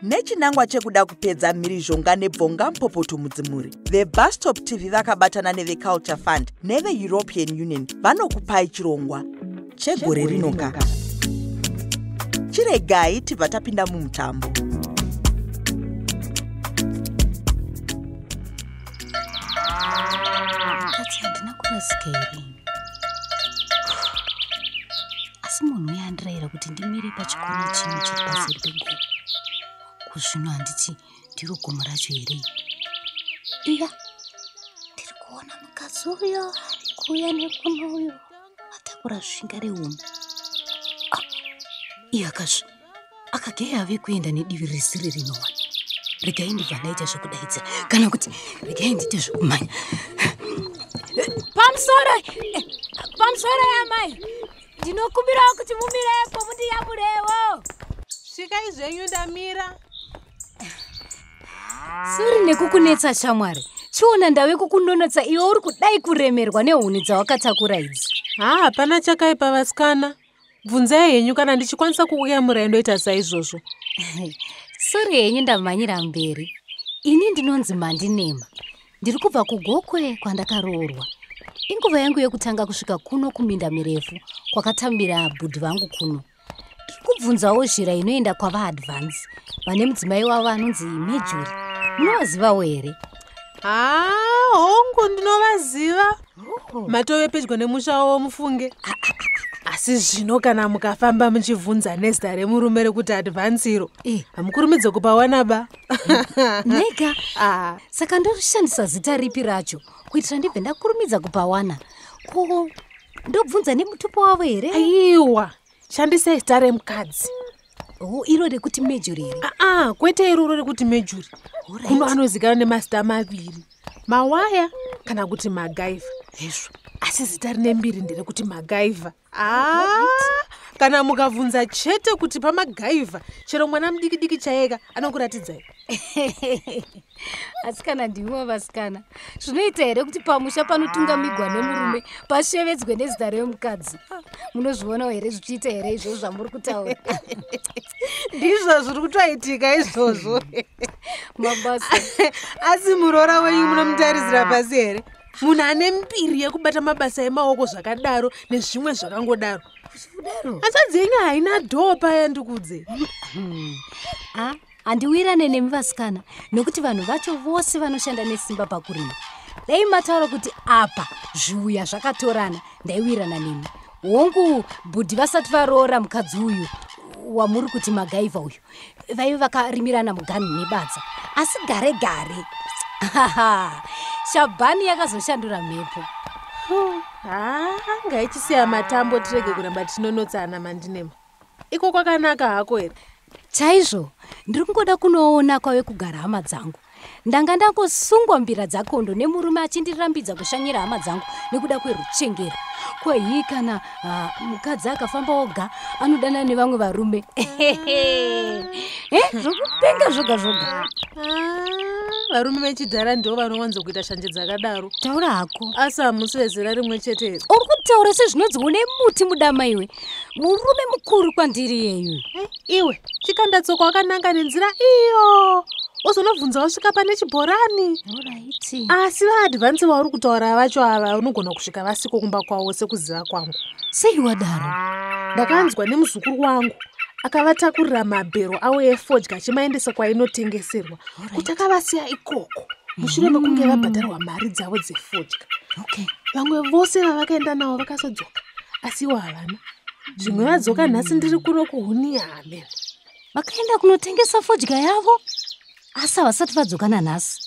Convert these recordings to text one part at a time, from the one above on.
Nechinangwa chekuda kupedza mhirizhonga nebvonga mupopoto mudzimuri, veBustop TV vakabatana neveCulture Fund neveEuropean Union vanokupai chirongwa chegore rinoka. Chiregai tibva tapinda mumutambo. Kati handina kurasika here? Asi munhu uye andirayira kuti ndimire pachikona chino chiri paseri pegomo. Kuzvino handiti ndiro gomo racho here? Iya, ndiri kuona mukadzi uyo ari kuuya nekuno uyo atakura svinga rehuni. Ah, iye akazvi akageya ave kuenda nedivi risiri rinowana. Regai ndibva ndaita zvekudaidzira kana kuti regai ndiite zvekumhanya. Pamusoro, pamusoro yamai, ndinokumbirawo kuti mumirepo mundiyamurewo. Svikai zvenyu, ndamira. Sori nekukunetsa shamwari. Chiona ndave kukunonotsa iwe uri kudai kuremerwa nehuni dzawakatakura idzi. Haa, hapana chakaipa vasikana. Bvunzai henyu kana ndichikwanisa kukuyamurai ndoita saizvozvo. Sori henyu ndamhanyira mberi. Ini ndinonzi Mandinema. Ndiri kubva kuGokwe kwandakaroorwa. Inguva yangu yekutanga kusvika kuno kuminda mirefu kwakatambira bhudhi vangu kuno. Ndiri kubvunzawo zhira inoenda kwavaAdvance vane mudzimai wavo anonzi Mejuri. Munovazivawo here? Haa, hongu, ndinovaziva. Matove pedyo nemusha wavo mufunge. Asi zvino kana mukafamba muchibvunza nezita remurume rekuti Advance iro, hamukurumidze kupawana ba. Nega. Ah. Saka ndoshandisa zita ripi racho kuitira ndibve ndakurumidza kupawana? Ko ndobvunza nemutupo wavo here? Aiwa, shandisai zita remukadzi. Oh, iro rekuti Mejuri here? Aa, kwete iroro rekuti Mejuri. Kuno anozikanwa nemazita maviri, Mawaya kana kuti Magaivha. Hezvo. Asi zita rine mbiri nderekuti Magaivha. Aa, kana mukabvunza chete kuti paMagaivha, chero mwana mudiki diki chaika anokuratidzai. Asi kana ndimiwo vasikana, zvinoita here kuti pamusha panotungamigwa nemurume pashevedzwe nezita remukadzi? Munozvionawo here zvichiita here izvozvo zvamuri kutaura? Ndizvo zviri kutoitika izvozvo. Mabasa. Asi muroora wenyu munomutarisira pasi here? Munhu ane mbiri yekubata mabasa emaoko zvakadaro nezvimwe zvakangodaro. Kudaro. Hanzvadzi yenyu haina dhoo paya, ndikudze. A, handiwirane nemi vasikana, nokuti vanhu vacho vose vanoshanda nesimba pakurima. Dai mataura kuti apa zviuya zvakatorana, ndaiwirana nemi. Hongu, bhudhi vasati varoora mukadzi uyu wamuri kuti Magaivha uyu, vaive vakarimirana muganhu nebadza. Asi gare gare Shabhani yakazoshandura mhepo. Haa, ngaichisiya matambo tirege kuramba tichinonotsana. Mandinema, iko kwakanaka hako here? Chaizvo, ndiri kungoda kunoona kwave kugara hama dzangu. Ndanga ndangosungwa mbira dzakondo nemurume achindirambidza kushanyira hama dzangu nekuda kweruchengero. Kwehii kana mukadzi akafamba oga anodana nevamwe varume, zvokupenga zvoga zvoga. Ah, varume vechidhara ndo vanowanzokuita shanje dzakadaro. Taura hako. Asi hamusi vezera rimwe chete here? Uri kutaura sezvinonzi une muti mudama iwe. Murume mukuru kwandiri yeyu. Eh, iwe chikandatsoko wakananga nenzira iyo, uzonobvunza wasvika pane chibhorani. Alright. Asi vaAdvance vauri kutaura vacho ava, unogona kusvika vasiko kumba kwavo sekuziva kwangu. Sei wadaro? Ndakanzwa nemuzukuru wangu akavatakurira mabhero avo efodya achimaendesa kwainotengeserwa kuti akavasiya ikoko mushure mekunge vabhadharwa mari dzavo dzefodya. Vamwe vose vavakaenda navo vakazodzoka, asi ivo havana. Zvimwe vadzoka nhasi ndiri kuno kuhuni, amen. Vakaenda kunotengesa fodya yavo, asi havasati vadzoka nanhasi.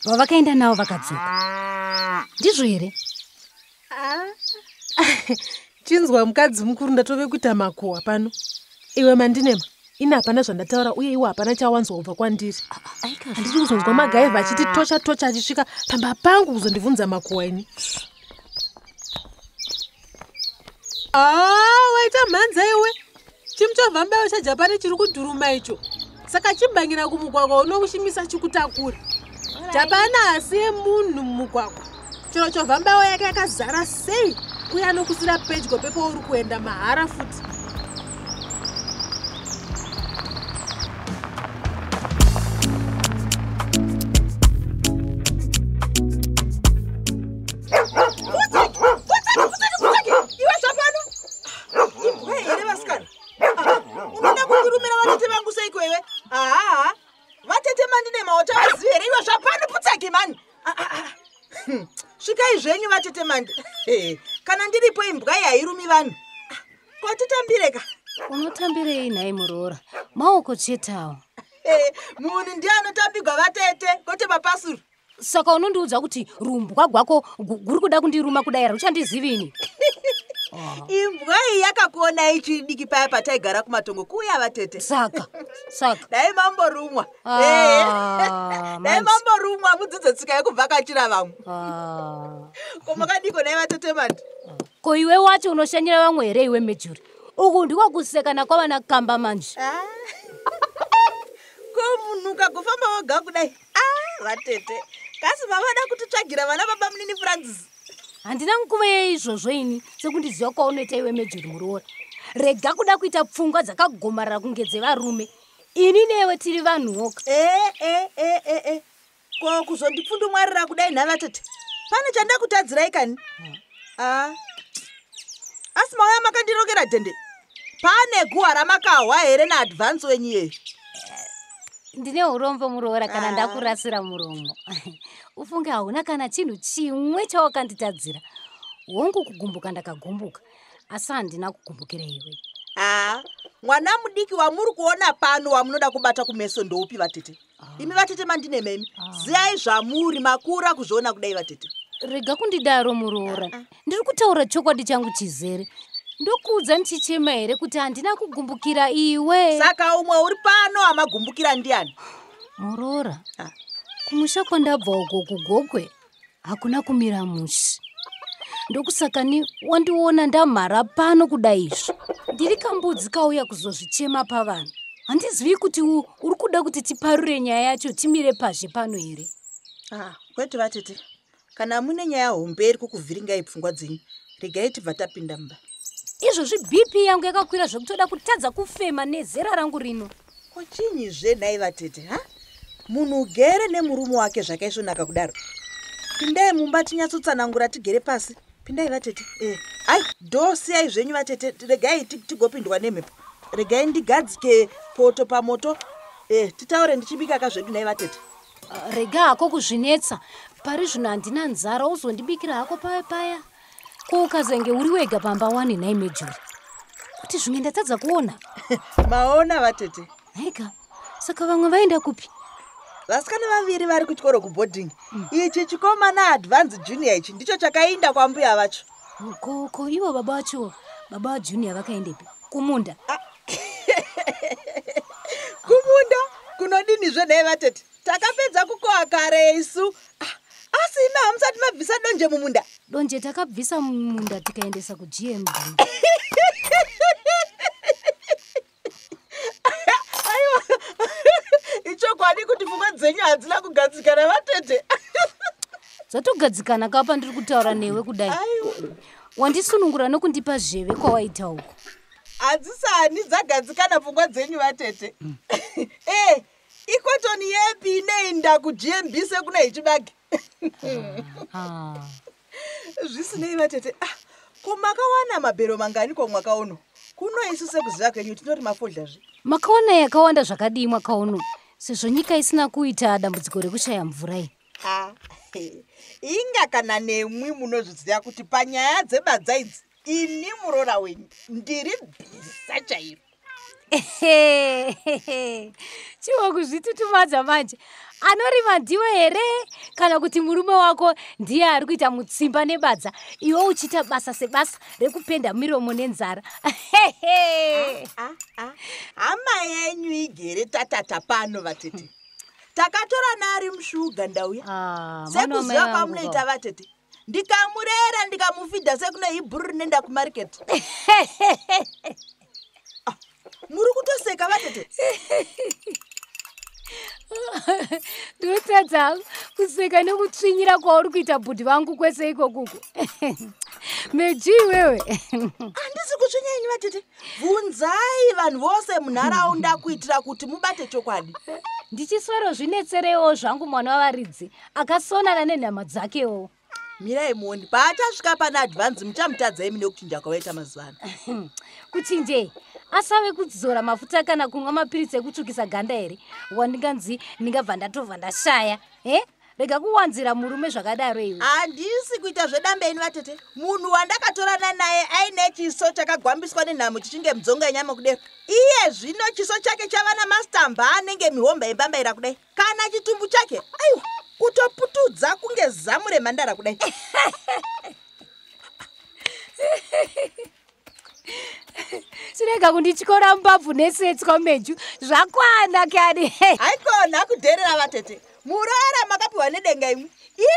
Vavakaenda navo vakadzoka, ndizvo here? Chinzwa mukadzi mukuru, ndatove kuita makuhwa pano. Iwe Mandinema, ini hapana zvandataura uye iwe hapana chawanzwa kubva kwandiri. Aika. Handidi kuzonzwa Magaivha achiti tocha tocha achisvika pamba pangu kuzondibvunza makuhwa ini. Aa, waita mhanza iwe. Chimuchovhambayo chaJapani chiri kudhuruma icho, saka chibhangira kumugwagwa unokuchimisa chikutakura. Japani hasi yemunhu mumugwagwa. Chero chovha mbao yake yakazara sei, uye anokusira pedyo pepauri kuenda mahara futi. Iwe zvapano, imbwa here vasikana? Unoda kundirumira vatete vangu seiko iwe? Haa, vatete mandine mauchavazivi here? Iwe zvapano, putsake mani. Svikai zvenyu vatete mandi. Kana ndiripo imbwa iyi hairumi vanhu. Ko titambireka. Unotambirei nhai muroora? Maoko chete awo. Munhu ndiye anotambigwa vatete, kwete mapasuru. Saka unondiudza kuti rumbwa gwako guri kuda kundiruma kudai ruchandizivi ini? Imbwa iyi yakakuona ichiri diki paya pataigara kumatongo kuuya vatete. Saka saka Dai mamborumwa. Ah, Dai manje. mamborumwa mudzidze tsika yekuvhakachira vamwe. Ah. Ko makadiko nai vatete mandi? Ko iwe wacho unoshanyira vamwe here iwe Mejuri? Uku ndiko kusekana kwavana kamba manje. Ah. Ko munhu ukagofamba woga kudai? Ah, vatete, kasi mavada kutitsvagira vana baba munini Francis? Handina nguva yeizvozvo ini, sekundiziva kwaunoita iwe Mejuri muroora. Rega kuda kuita pfungwa dzakagomarara kunge dzevarume. Ini newe tiri vanhuwoka. E e e e e ko kuzondipfundumwarira kudai nha vatete, pane chandakutadzirai kani? A, asi mauya makandirokera dhende, pane guhwa ramakahwa here naadvance wenyu iyeyo? Ndine urombo muroora kana Ah. ndakurasira muromo. Ufunge hauna kana chinhu chimwe chawakanditadzira. Hongu, kugumbuka ndakagumbuka, asi handina kugumbukira iwe. Aa, mwana mudiki wamuri kuona pano wamunoda kubata kumeso ndoupi vatete? Imi vatete mandine memi, ziyai zvamuri, makura kuzviona kudai vatete. Rega kundidaro muroora, ndiri kutaura chokwadi changu chizere. Ndokuudza ndichichema here kuti handina kugumbukira iwe? Saka umwe uri pano amagumbukira ndiani? Muroora, Ah. kumusha kwandabva uko kugokwe hakuna kumira mushi, ndokusakani wandiona ndamhara pano kudai izvo. Ndiri kambudzi kauya kuzozvichema pavanhu. Handizivi kuti uri kuda kuti tiparure nyaya yacho timire pazhe pano here? Ah, kwete vatete, kana mune nyaya hombe iri kukuvhiringai pfungwa dzenyu, regai tibva tapinda mumba. Izvozvi BP yangu yakakwira zvekutoda kutadza kufema nezera rangu rino. Ko chinyizve nhai vatete? Ha, munhu ugere nemurume wake zvakaisvonaka kudaro. Pindai mumba tinyatsotsanangura tigere pasi. Pindai vatete. Ai, dhoo siyai zvenyu vatete, regai tigopindwa nemhepo. Regai ndigadzike poto pamoto, titaure ndichibika kazvedu nhai vatete. Ah, rega hako kuzvinetsa, pari zvino handina nzara. Uzondibikira hako paya paya. Ko ukazenge uri wega pamba wani nhai Mejuri? Kuti zvimwe ndatadza kuona? Maona vatete. Nhaika, saka vamwe vaenda kupi? Vasikana vaviri vari kuchikoro kubhodhingi. Ichi chikomana Advance Junior ichi ndicho chakainda kwambuya vacho. Ko ivo baba vacho, baba vaJunior vakaendepi? Kumunda? Kumunda kunodinizve nhai vatete? Takapedza kukohwa kare isu. Ah, asi imi hamusati mabvisa donje mumunda? Donje takabvisa mumunda tikaendesa kuGMB. Aiwa, ichokwadi kuti pfungwa dzenyu hadzina kugadzikana vatete. Dzatogadzikana kapa ndiri kutaura newe kudai. Aiwa. Wandisunungura nokundipa zheve kwawaita uko. Hadzisani dzagadzikana pfungwa dzenyu vatete. Ikotoni yepi inoenda kuGMB sekune ichibage? Ah. Zvisinei vatete, ah, ko makawana mabhero mangani ko mwaka uno? Kuno isu sekuziva kwenyu tinori mafodlazve. Makaona yakawanda zvakadii mwaka uno, sezvo nyika isina kuita dambudziko rekushaya mvura iyi? Ah, inga kana nemwi munozviziva kuti panyaya dzebadza idzi ini muroora wenyu ndiri bhisa chairo. Chiwo kuzvitutumadza manje. Anorima ndiwe here, kana kuti murume wako ndiye ari kuita mutsimba nebadza, iwe uchiita basa sebasa rekupenda miromo nenzara? Ah, ah. Hama yenyu igere tatata pano vatete, takatorana ari mushuga ndauya. Ah, mwana wamai Sekuziva vangu. kwamunoita vatete, ndikamurera ndikamufidha sekune ibhuru rinoenda kumariketi. Ah, muri kutoseka vatete. Ndinotadza kuseka nekutsvinyira kwauri kuita bhudhi vangu kwese ikokuko. Meji iwewe. Handisi kutsvinya ini vatete. Bvunzai vanhu vose munharaunda kuitira kuti mubate chokwadi. Ndichiswero zvinetserewo zvangu mwana wavaridzi akasonana nenhama dzakewo. Mirai muoni, paachasvika pana Advance muchamutadza imi nekuchinja kwavaita mazuva ano. Kuchinjei? Asave kudzora mafuta kana kunwa mapiritsi ekutsvukisa ganda here? Wandinganzi ndingabva ndatobva ndashaya. Rega kuwanzira murume zvakadaro iwe. Handisi kuita zvedambe ini vatete. Munhu wandakatorana naye aine chiso chakagwambiswa nenhamo chichinge mudzonga yenyama kudero. Iye zvino chiso chake chava namastamba anenge mihomba yembambaira kudai. Kana chitumbu chake, aiwa, kutoputudza kunge zamu remhandara kudai. Chirega kundityora mbabvu nesetswa Meju, zvakwana kani. Haikona kudherera vatete. Muroora makapiwa nedenga imwe.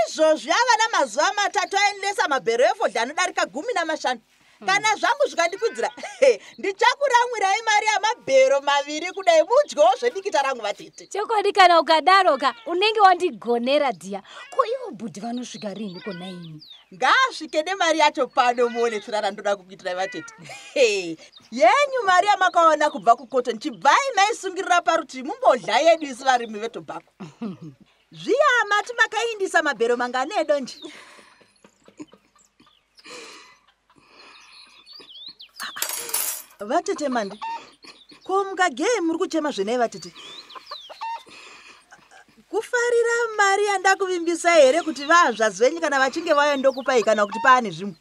Izvozvi ava namazuva matatu aendesa mabhero efodya anodarika 15. Kana zvangu zvikandikwidzira, ndichakuramwirai mari yamabhero 2 kudai mudyewo zvedikita rangu vatete. Chokwadi kana ukadaroka unenge wandigonera dhiya. Ko ivo bhudhi vanosvika rini kona imi? Ngaasvike nemari yacho pano muone tsvira randoda kukuitirai vatete. Yenyu mari yamakaona kubva kucotton chibvai maisungirira parutivi mumbodya yedu isu varimi vetobhako. Zviya mati makaindisa mabhero mangani edonje? Vatete mandi, ko mukagei muri kuchema zvenai vatete? Kufarira mari yandakuvimbisai here kuti vahazvazi venyu kana vachinge vauya ndokupai kana kuti paane zvimwe?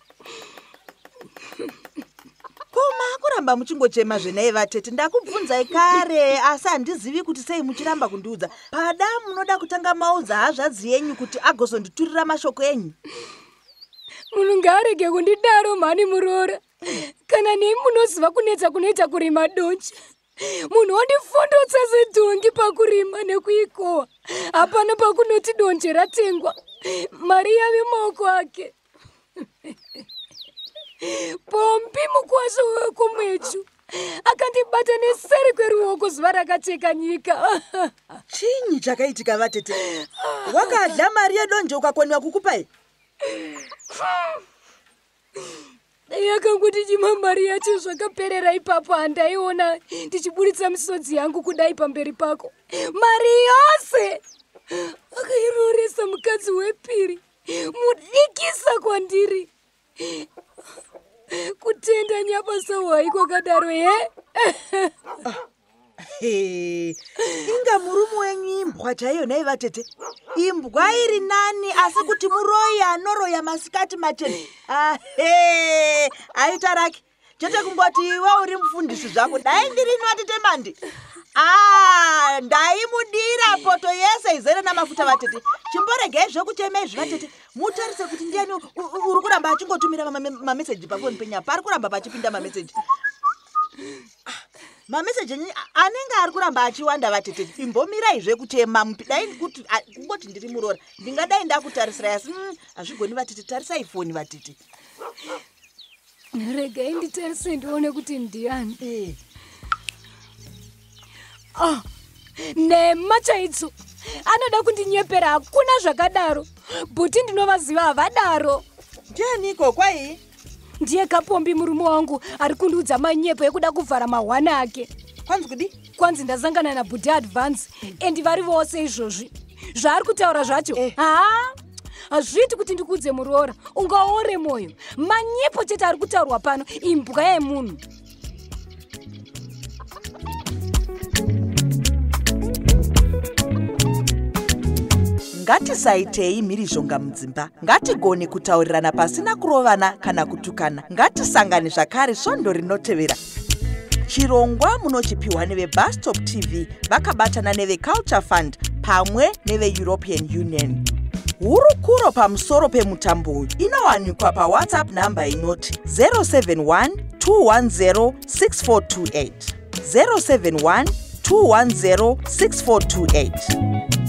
Ko maakuramba muchingochema zvenai vatete? Ndakubvunzai kare asi handizivi kuti sei muchiramba kundiudza. Pada munoda kutanga maudza hazvadzi yenyu kuti agozonditurira mashoko enyu. Munhu ngaarege kundidaro mhani muroora. Kana nei munoziva kunetsa kunoita kurima donje. Munhu wandifondotsa sedhongi pakurima nekuikohwa. Hapana pakunoti donje ratengwa. Mari yave maoko ake. Pombi mukwasha wekumechu akandibata neseri kweruoko zuva rakacheka nyika. Chinyi chakaitika vatete? Wakadya mari yedonje ukakoniwa kukupai? Yakangoti chima mari yacho zvakaperera ipapo, handaiona ndichiburitsa misodzi yangu kudai pamberi pako. Mari yose akairoresa mukadzi wepiri mudikisa kwandiri. Kutenda nyabasa kwakadaro he? Inga murume wenyu imbwa chaiyo nhai vatete. Imbwa iri nani asi kuti muroyi anoroya masikati machena. Aita rake. Chete kungoti iwe uri mufundisi zvako. Dai ndirini vatete mandi. Ndaimudira poto yese izere namafuta vatete. Chimboregai zvekuchema izvi vatete. Mutarise kuti ndiani uri kuramba achingotumira mameseji pafoni penyu. Pari kuramba pachipinda mameseji. Mameseji anenge ari kuramba achiwanda vatete. Imbomirai zvekuchema. Dai kuti kungoti ndiri muroora. Ndingadai ndakutarisirai asi hazvigoni vatete. Tarisai foni vatete. Regai nditarise ndione kuti ndiani. Nhema chaidzo. Anoda kundinyepera, hakuna zvakadaro. Bhuti ndinovaziva havadaro. Ndianiko kwai? Ndiye Kapombi murume wangu ari kundiudza manyepo ekuda kuvhara mahwana ake. Kwanzi kudi? Kwanzi ndasangana nabhuti Advance endi vari vose izvozvi. Zvaari kutaura zvacho. Hazviiti kuti ndikuudze muroora, ungaore moyo. Manyepo chete ari kutaurwa pano, imbwa yemunhu. Ngatisaitei mhirizhonga mudzimba. Ngatigone kutaurirana pasina kurovana kana kutukana. Ngatisangane zvakare svondo rinotevera. Chirongwa munochipiwa neveBustop TV vakabatana neveCulture Fund pamwe neveEuropean Union. Hurukuro pamusoro pemutambo uyu inowanikwa paWhatsApp namba inoti 071 210 6428. 071 210 6428.